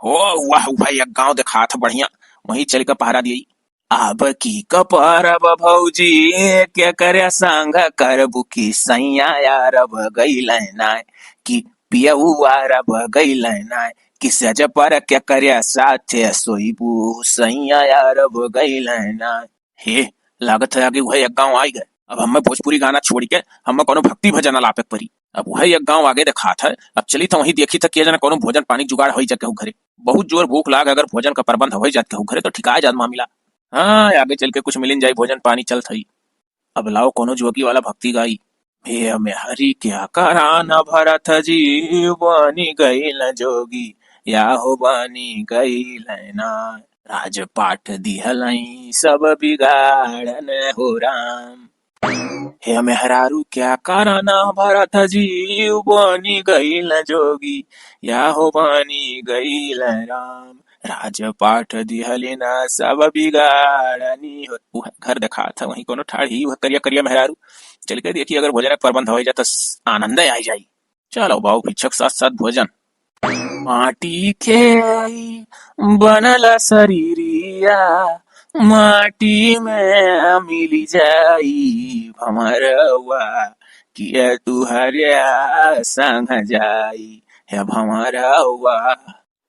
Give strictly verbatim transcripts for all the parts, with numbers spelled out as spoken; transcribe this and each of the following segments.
ओ वाह, उहै एक गाँव देखात ह बढ़िया, वहीं चल के पहरा दिए। अब की कपरब भौजी, केकरे संग करबू कि सैया अरब गइलै ना, कि पियऊ अरब गइलै ना, कि सेज पर केकरे साथे सोइबू सैया अरब गइलै ना। हे, लागत है आगे उहै एक गाँव आइ गए। अब हमें भोजपुरी गाना छोड़ि के हमें कौनो भक्ति भजन अलापे के परी। अब उहै एक गाँव आगे देखात है, अब चली त वहीं देखी त के जाने कौनो भोजन पानी जुगाड़ होइ जा केहू घरे। बहुत जोर भूख लाग, अगर भोजन का प्रबंध होइ जात केहू घरे तो ठिकाए जात मामिला। हाँ, आगे चल के कुछ मिलिन जाई, भोजन पानी चलत हई। अब लाओ कौनो जोगी वाला भक्ति गाई। हे मेहरी क्या करान भरत जी, बनी गइल जोगी, या हो बनी गइल ना। राजपाट दिहलई सब बिगाड़न हो राम। हे मेहरारू क्या करान भरत जी, बनी गइल जोगी, या हो बनी गइल राम। राजपाट दिहलिन सब बिगाड़नी हो। उहै घर देखात है, वहीं कौनो ठाढ़ी, उहै करिया करिया मेहरारू। चल के देखी, अगर भोजन के प्रबंध होइ जात आनंद आइ जाई। चलो बाबू, भिक्षक साथ साथ भोजन। माटी के बनल शरीरिया, माटी में मिल जाई भमरवा, किया तुहरे संग जाई है भमरवा।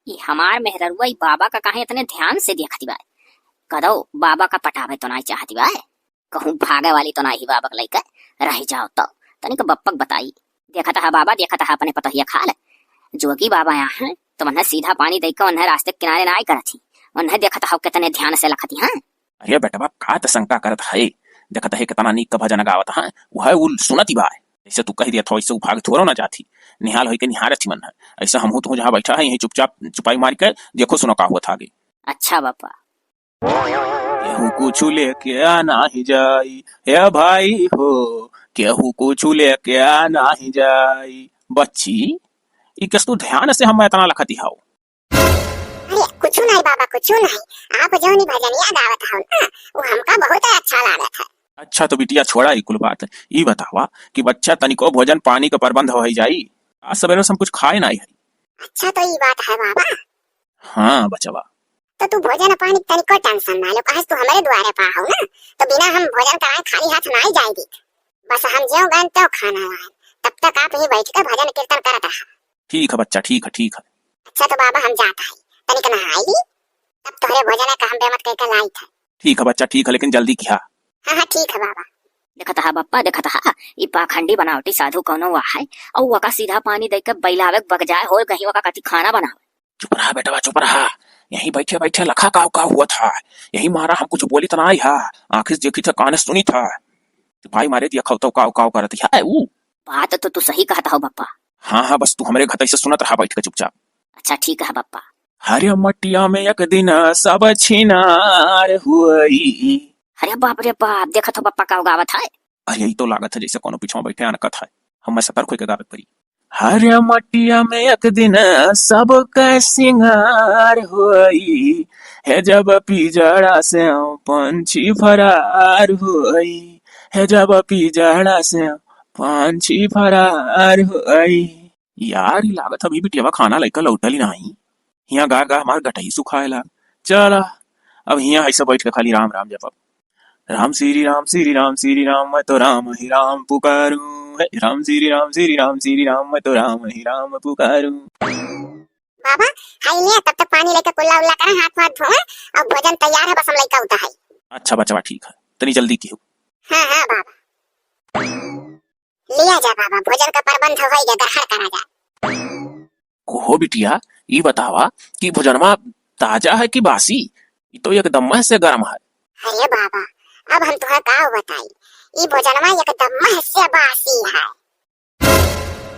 ई हमार मेहररुआ ई बाबा का काहे इतने ध्यान से देखती बा? कदौ बाबा का पटावे तो नाई चाहती बा? कहूँ भागे वाली तो नाई बाबा के लइके रह जाओ तो। तनिक बप्पक बताई। देखत हा बाबा, देखत हा अपने पतोहिया खाल। जोगी बाबा यहाँ हैं, तो उन्हें सीधा पानी दइके उन्हें रास्ते के किनारे नाई करत ही। उन्हें देखत हा कितने ध्यान से लखती हैं। अरे बेटवा, का त शंका करत है? देखत है कितना नीक का भजन गावत है, वह उ सुनती बा। जैसे तू कह दिया था, वैसे उ भाग थोड़ो ना जाती। निहाल होई के निहारत ही मन है। ऐसा हमहू तो जहाँ बैठा है, यहीं चुपचाप चुपाई मार के देखो सुनो का हुआ था आगे। अच्छा बापा। केहू कुछ लेके आ नाही जाई, हे भाई हो, केहू कुछ लेके आ नाही जाई। बच्ची, ई कस तू ध्यान से हम इतना लखती हाउ। अरे, कुछु नहीं बाबा, कुछु नहीं। आप जौन ई भजनिया गावत हौ ना, वो हमका बहुत अच्छा लागत है। अच्छा, तो बिटिया, छोड़ा ई कुल बात। ई बतावा कि बच्चा, तनिको भोजन पानी का प्रबंध होइ जाई? आज सवेरे से हम कुछ खाए नाई है। अच्छा, तो ई बात है बाबा। हाँ, बचवा। तो तू भोजन पानी तनिको tension ना लो, काहे से तू हमरे दुआरे पा हौ ना, तो बिना हम भोजन कराए खाली हाथ नाई जाए दीत। बस हम ज्यों गए त्यों खाना लाए, तब तक आप ही बैठ के भजन कीर्तन करत रहा। ठीक है बच्चा, ठीक है, ठीक है। अच्छा तो बाबा हम जात हई, तनिक नहाई ली, तब तोहरे भोजन का हम बेमत कह के लाइत है। ठीक है बच्चा, ठीक है, लेकिन जल्दी किहा। हाँ, हाँ, ठीक है बाबा। देखत हा बप्पा, देखत हा, ई पाखंडी बनावटी साधु कौनो वा है, और वका सीधा पानी दे के बैलावे के बगजाय होय कहीं वका कति खाना बनावे। चुप रहा बेटवा, चुप रहा। यहीं बैठे बैठे लखा काव काव हुआ था। यही मारा हम कुछ बोली त नाई हा, आँखी से देखी था, कान से सुनी था। चुपाई मारे दिया खौतौ काव काव करत है ऊ। बात तो तू सही कहत हौ बप्पा। हाँ, हाँ, बस तू हमरे घतई से सुनत रहा बैठ के चुपचाप। अच्छा, ठीक है बप्पा। हरे मटिया में एक दिन सब छिनार हुई। अरे बाप रे बाप, देखत हौ बप्पा का गावत है। अरे, ई तो लागत है जैसे कोनो पिछवा बैठे अनकत है। हमें सतर्क होके गावे के पड़ी। हरे मटिया में एक दिन सबके सिंगार होई, हे जब पिजड़ा से पंछी फरार होई, हे जब पिजड़ा से पंछी फरार होई। यार, ई लागत अभी बिटियावा खाना लइका लौटल ही नाही। हियाँ गा गा हमार गटई सुखाए लाग। चला, अब हियाँ ऐसे बैठ के खाली राम राम जपब। राम श्री राम श्री राम श्री राम, मैं तो राम ही राम पुकारूं। हे राम श्री राम श्री राम श्री राम, मैं तो राम ही राम पुकारूं। बाबा, हाय लिया, तब तक पानी लेके कुल्ला उल्ला करा, हाथ वाथ धोए, और भोजन तैयार है, बस हम लइका उता है। अच्छा बचवा, ठीक है, तनी जल्दी किहो। हाँ, हाँ बाबा। लिया जा बाबा, भोजन का प्रबंध होई गया, ग्रहण करा जा। कोहो बिटिया, ई बतावा कि भोजनवा ताजा है कि बासी? ई तो एकदम से गरम है। अरे बाबा, अब हम तुहा का बताई, ई भोजनवा एकदम से बासी है।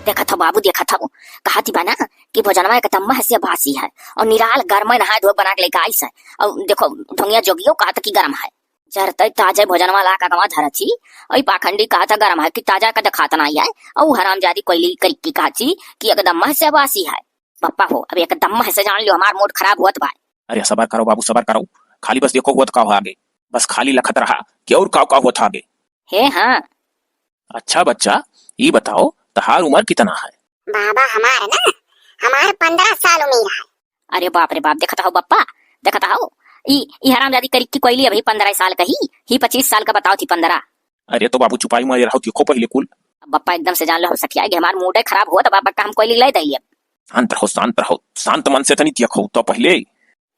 देखत हो बाबू, देखत हो, कहती बा ना कि भोजनवा एकदम से बासी है और निराल गरम नहाए धोए बना के लेके आइस है। और देखो, ढोंगिया जोगियो कहत कि गरम है। जरतै ताजे भोजनवा ला कगवा धरत ही, और ई पाखंडी कहत है गरम है कि ताजा का देखात नाई है, और ऊ हरामजादी कोयली करी की कहत ही कि एकदम से बासी है। पप्पा हो, अब एकदम से जान लियो हमार mood खराब होत बा। अरे सबर करो बाबू, सबर करो, खाली बस देखो होत का हो आगे, बस खाली लखत रहा कि और का का होत आगे। हे हाँ। अच्छा बच्चा, ई बताओ, तहार उम्र कितना है? बाबा हमार ना, हमार पन्द्रह साल उम्र है। अरे बाप रे बाप, देखत हौ बप्पा, देखत हौ, ई, ई हरामजादी करी की कोइली अभी पन्द्रह साल क ही, ही पच्चीस साल क बतावत ही पन्द्रह। अरे तो बाबू चुपाई मारे रहो, देखो पहिले कुल। अब बप्पा एकदम से जान लो हम सठिया गए, हमार मूडे खराब होत बा, बप्पा हम कोइली लै दै लेब। शांत रहो, शांत रहो, शांत मन से तनी देखो तो पहिले।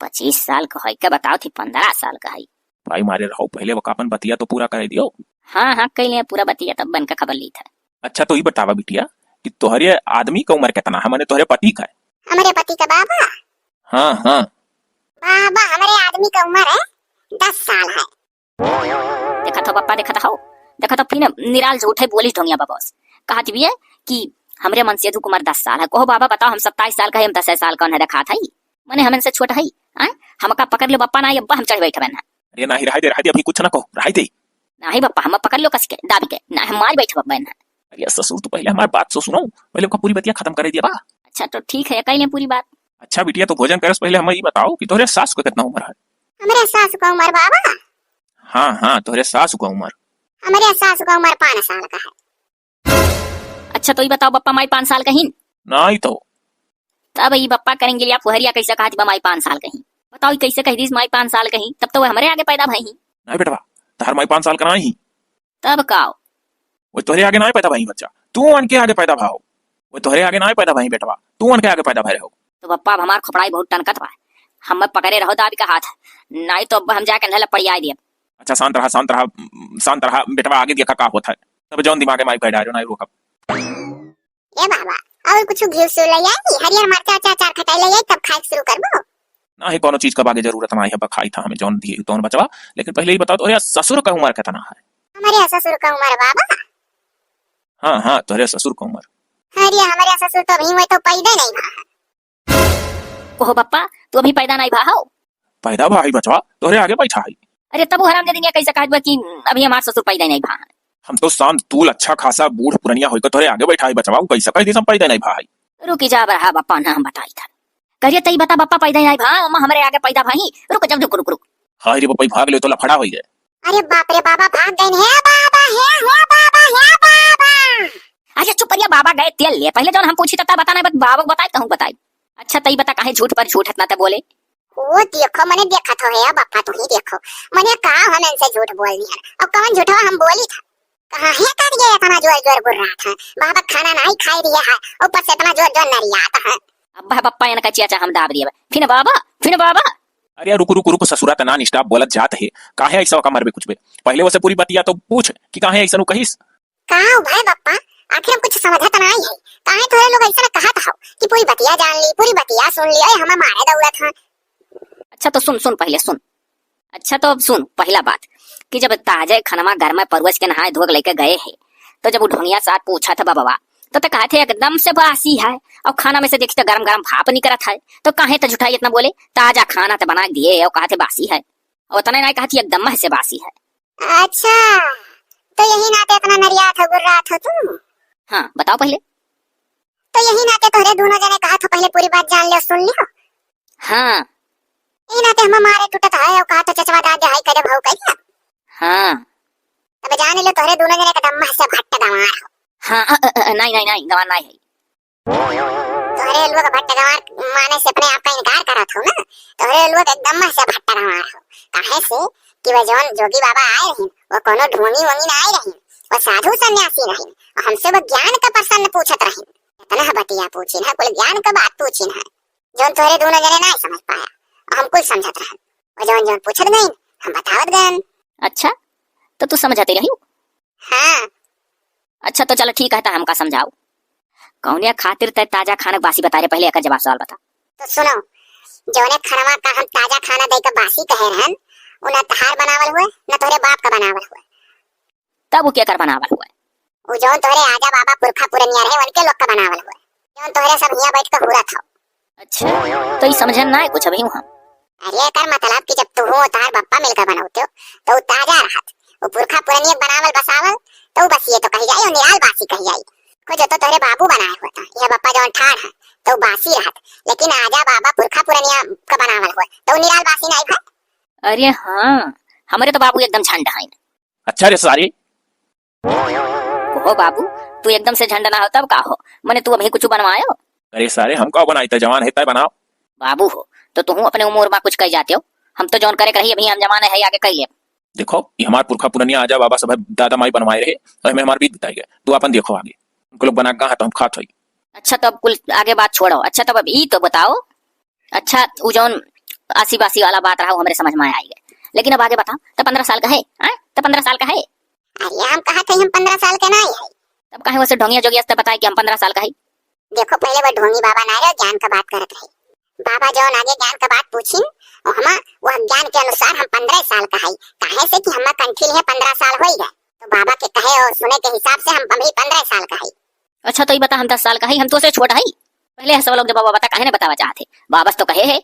पच्चीस साल क है, के बतावत ही पन्द्रह साल क है। भाई मारे रहो, पहिले ओका अपन बतिया तो पूरा करे दियो। हाँ, हाँ, कइले पूरा बतिया, तब बन के खबर लीत है। अच्छा, तो ई बतावा बिटिया कि तोहरे आदमी क उमर केतना है, माने तोहरे पति क है? हमरे पति क बाबा? हाँ, हाँ। बाबा, हमरे आदमी क उमर है दस साल है। देखत हौ बप्पा, देखत हौ, देखत हौ, फिन निराल झूठै बोलिस ढोंगिया बबौस। कहत बिया कि हमरे मनसेधु क उमर दस साल है। कहो बाबा, बताओ, हम सत्ताईस साल क है, हम दसै साल क उन्हें देखात है? मने हमन से छोट है, आय? हमका पकड़ लो बप्पा, ना अब्बा हम चढ़ बैठबे ना। अरे नाही, रहे दे, रहे दे, अभी कुछ ना कहो, रहे दे। नाही बप्पा, हम पकड़ लो कस के, दाबी के, ना हम मार बैठबे ना। अरे ससुर, तू पहिले हमार बात तो सुनो, पहिले ओका पूरी बतिया खतम करे दिया बा। अच्छा तो ठीक है, कइले पूरी बात। अच्छा बिटिया, तो भोजन करस पहिले हमें ई बताओ कि तोहरे सास क केतना उमर है? हमरे सास क उमर बाबा? हाँ, हाँ, तोहरे सास क उमर। हमरे सास क उमर पाँच साल क है। अच्छा, तो ई बताओ बप्पा, माई पाँच साल क हीन? नाही तो। तब ई बप्पा करेंगे या फुहरिया कैसे कहत बा माई पाँच साल क हीं? बताओ, ई कैसे कहि दीस माई पाँच साल क हीं? तब तो वो हमरे आगे पैदा भई हीं। नाही बेटवा, तहार माई पाँच साल क नाही हीं। तब का? वो तोहरे आगे नाही पैदा भई बच्चा, तू उनके आगे पैदा भाव। वो तोहरे आगे नाही पैदा भई बेटवा, तू उनके आगे पैदा भय रहो। तो बप्पा, अब हमार खोपड़ाई बहुत टनकत बा, हम पकड़े रहो दाबी का हाथ, नाही तो अब हम जाके नहला पड़ियाई दियब। अच्छा, शांत रहा, शांत रहा, शांत रहा बेटवा, आगे देखा का होत है, तब जौन दिमागे माई पैदा रहो, नाही रोकब। ए बाबा, और कुछ घी सु ले आई, हरियर मरचा, अचार, अचार खटाई ले आई, तब खाए शुरू करबो। नाही, कोनो चीज क आगे जरूरत नाही है, बा खाई था हमें जौन दिए तौन बचवा। लेकिन पहिले ई बताओ, तोहरे ससुर क उमर केतना है? हमरे ससुर क उमर बाबा? हाँ, हाँ, तोहरे ससुर क उमर। अरे, हमरे ससुर तो अभी हुए तो पैदा नाही भा है। कहो बप्पा, तू अभी पैदा नाही भा हो? पैदा भा है बचवा, तोहरे आगे बैठा है। अरे तब वो हरामजादी कैसे कहत बा कि अभी हमार ससुर पैदा नाही भा है? हम तो शांत तूल अच्छा खासा बूढ़ पुरनिया होइके तोहरे आगे बैठा है बचवा, उ कैसे कहि दीस हम पैदा नाही भा है? रुकी जा बरहा बप्पा, ना हम बताई था। करिए तई बता बप्पा, पैदा नाही भा, अम्मा हमरे आगे पैदा भा ही। रुक जब, रुक, रुक, रुक। हाय रे बप्पा, ई भाग ले तो लफड़ा होई गए। अरे बाप रे बाबा, भाग गए हे बाबा, हे, हे बाबा, हे बाबा। अच्छा चुप करिया, बाबा गए तेल ले, पहिले जौन हम पूछी तब बता नाही, बत-, बाबा को बताई, कहूँ बताई। अच्छा तई बता काहे झूठ पर झूठ इतना ते बोले? ओ देखो, मने देखत हो हे बप्पा, तू ही देखो, मने का हम इनसे झूठ बोल दिया, अब कौन झूठवा हम बोली था? कहाँ है कर ये इतना जोर जोर गुर्रात है? बाबा खाना नाही खाई रिया है, ऊपर से इतना जोर जोर नरियात है। अब्बा बप्पा इनका चाचा हम दाब दिए बा। फिन बाबा, फिन बाबा। अरे रुक, रुक, रुक, ससुरा त non stop बोलत जात है, काहे ऐसा का मरबे कुछ बे? पहिले वसे पूरी बतिया तो पूछ कि काहे ऐसा नु कहिस? का हो भाई बप्पा, आखिर हम कुछ समझत नाही है, काहे तोहरे लोग ऐसा कहत हो कि पूरी बतिया जान ली, पूरी बतिया सुन ली, अरे हमें मारे दौड़त है। अच्छा तो सुन, सुन, पहिले सुन। अच्छा तो अब सुन, पहिला बात कि जब ताजे खनवा घर में परुस के नहाए धोए के लेके गए है, तो जब उ ढोंगिया साथ पूछत बा बबवा, तो ते कहत है एकदम से बासी है, और खाना में से देखी तो गरम गरम भाप निकरत है, तो काहे ते झुठाई इतना बोले, ताजा खाना ते बना के दिए और कहत है बासी है, और उतना नाही कहत है एकदम से बासी है। अच्छा, तो यही नाते इतना नरियात हो, गुर्रात हो तू? हाँ, बताओ पहिले। तो यही नाते तोहरे दोनों जने कहत हो, पहिले पूरी बात जान लियो, सुन लियो। हाँ। ई नाते हम मारे टूटत है, और कहत हो चचवा दाद हाई करे भाव करिया। हाँ। तब जान लियो तोहरे दोनों जने एकदम से भट्ट गंवार हो। हाँ, अ, अ, अ, नाही, नाही, नाही, गंवार नाही है। तोहरे लोग भट्ट गंवार माने से अपने आप का इनकार करत हो ना, तोहरे लोग एकदम से भट्ट गंवार हो। काहे से कि वो जौन जोगी बाबा आए रहिन, वो कोनो ढोंगी वोंगी ना आए रहिन, वो साधु सन्यासी रहिन, और हमसे वो ज्ञान का प्रश्न पूछत रहिन। इतना बतिया पूछिन है, कुल ज्ञान का बात पूछिन है, जौन तोहरे दोनों जने ना समझ पाया, और हम कुल समझत रहन। वो जौन जौन पूछत गइन, हम बतावत गइन। अच्छा, तो तू समझते रही? हाँ। अच्छा, तो चलो ठीक है, तो हमका समझाओ, कौने खातिर तय ताजा खाना बासी बता रहे? पहिले एकर जवाब सवाल बता। तो सुनो, जौने खानवा का हम ताजा खाना दे के बासी कहे रहन, उ ना तहार बनावल हुए, ना तोहरे बाप का बनावल हुए। तब उ केकर बनावल हुए? उ जौन तोहरे आजा बाबा पुरखा पुरनिया रहे, उनके लोग का बनावल हुए, जौन तोहरे सब हियाँ बैठ के हुरत हो। अच्छा, तो ई समझन ना है कुछ अभी हम। अरे, एकर मतलब कि जब तू हो, तार बप्पा मिलकर बनौते हो, तो उ ताजा रहत, उ पुरखा पुरनिया बनावल बसावल, तो उ बसिए तो कही जाई, उ निराल बासी कही जाई। को जो तो तोहरे बाबू बनाए हुए था, यह बप्पा जौन ठाड़ है, तो उ बासी रहत, लेकिन आजा बाबा पुरखा पुरनिया का बनावल हुए, तो उ निराल बासी नहीं भा। अरे हाँ, हमरे तो बाबू एकदम झंड हैं। अच्छा रे सारे। हो बाबू, तू एकदम से झंड ना हो तब का हो? मने तू अभी कुछ बनवायो? अरे सारे, हम का बनाई, तय जवान है तय बनाओ। बाबू हो, तो तुहूँ अपने उम्र मा कुछ कइ जाते हो। हम तो जौन करे के रही, अभी हम जमाने है, आगे कइ लेब। देखो, ई हमार पुरखा पुरनिया आजा बाबा सब दादा माई बनवाए रहे, और हमें हमार बीत बिताई गए। तू आपन देखो आगे, उनको लोग बना गा तो हम खात हई। अच्छा, तो अब कुल आगे बात छोड़ो। अच्छा, तब अब ई तो बताओ, अच्छा, उ जौन आसी बासी वाला बात रहा, वो हमरे समझ मा आई गए, लेकिन अब आगे बताओ, तो पन्द्रह साल का है, हाँ? तो पन्द्रह साल का है। अरे, हम कहा थे हम पन्द्रह साल के नाहीं है। तब काहे वैसे ढोंगिया जोगिया से बताए कि हम पन्द्रह साल का है? देखो, पहले वो ढोंगी बाबा ना रहे, ज्ञान का बात करत रहे। बाबा जौन आगे ज्ञान का बात पूछिन, और हम वह ज्ञान के अनुसार हम पन्द्रह साल का है, काहे से कि हम कंठी लिए पन्द्रह साल होई गए, तो बाबा के कहे और सुने के हिसाब से हम अभी पन्द्रह साल का है। अच्छा, तो ई बता, हम दस साल का है, हम तो से छोट है। पहले सब लोग जब बाबा बता, काहे ना बतावा चाहते, बाबा तो कहे है।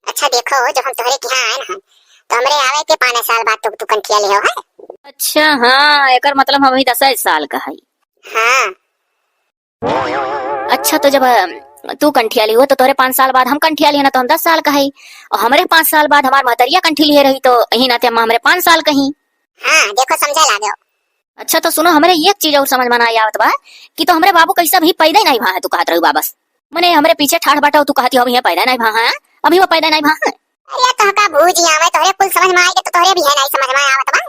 अच्छा देखो, जब हम तोहरे के यहाँ आए ना, तो हमरे आवे के पाँच साल बाद तो तू कंठिया लिहो है। अच्छा, हाँ, एकर मतलब हम अभी दस साल का है। हाँ। अच्छा, तो जब, अ, तू कंठिया लिहो, तो तोहरे पाँच साल बाद हम कंठिया लिहे ना, तो हम दस साल का है। और हमरे पाँच साल बाद हमार महतरिया कंठी लिहे रही, तो यही नाते हम हमरे पाँच साल का ही। हाँ, देखो, समझे लागे। अच्छा, तो सुनो, हमरे एक चीज और समझ मा ना आवत बा कि तो हमरे बाबू कैसे अभी पैदा ही नाहीं भा है, तू कहत रहू बाबस। मने हमरे पीछे ठाढ़ बाटा, तू कहती हो अभी पैदा नाहीं भा है, अभी वो पैदा नाहीं भा है। अरे, तोहका भूजी आवे, तोहरे कुल समझ मा आई, तो तोहरे भी है नाहीं समझ मा आवत बा।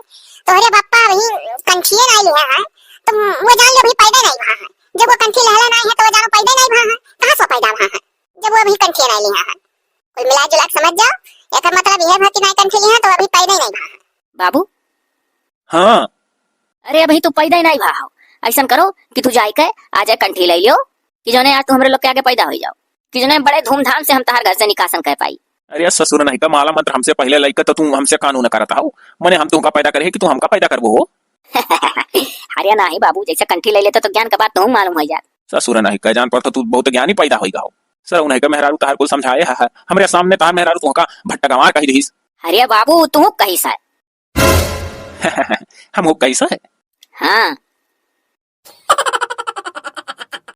तोहरे बप्पा अभी कंठिए नाहीं लिहा है, तो वो जान लो अभी पैदा नाहीं भा है। जब वो कंठी लहला नाहीं है, तो वो जानो पैदा नाहीं भा है। कहाँ से पैदा भा है, जब वो अभी कंठिए नाहीं लिहा है? कुल मिला जुला के समझ जाओ, एकर मतलब यह भा कि नाहीं कंठी लिहा, तो अभी पैदा ही नाहीं भा है। बाबू, हाँ। अरे, अभी तू पैदा ही नाहीं भा हो। ऐसन करो कि तू जाए के आ जाए कंठी ले लियो, कि जौने आज तू हमरे लोग के आगे पैदा हो जाओ, कि जौने बड़े धूमधाम से हम तहार घर से निकासन कर पाई। अरे ससुर नहीं का माला मंत्र हमसे पहले लइका तो तू हमसे कानून करत हो, मने हम तुमका पैदा करे कि तू हमका पैदा करबो हो? अरे नहीं बाबू, जैसे कंठी ले लेते तो ज्ञान का बात तुम मालूम हो जात। ससुर नहीं का जान पर तो तू बहुत ज्ञानी पैदा होई गाओ। सर उन्हें का मेहरारू तहार कुल समझाए है, हमरे सामने तहार मेहरारू तुमका भट्टा गंवार कही दीस। अरे बाबू, तू कही सा। हम हो कैसा है? हाँ,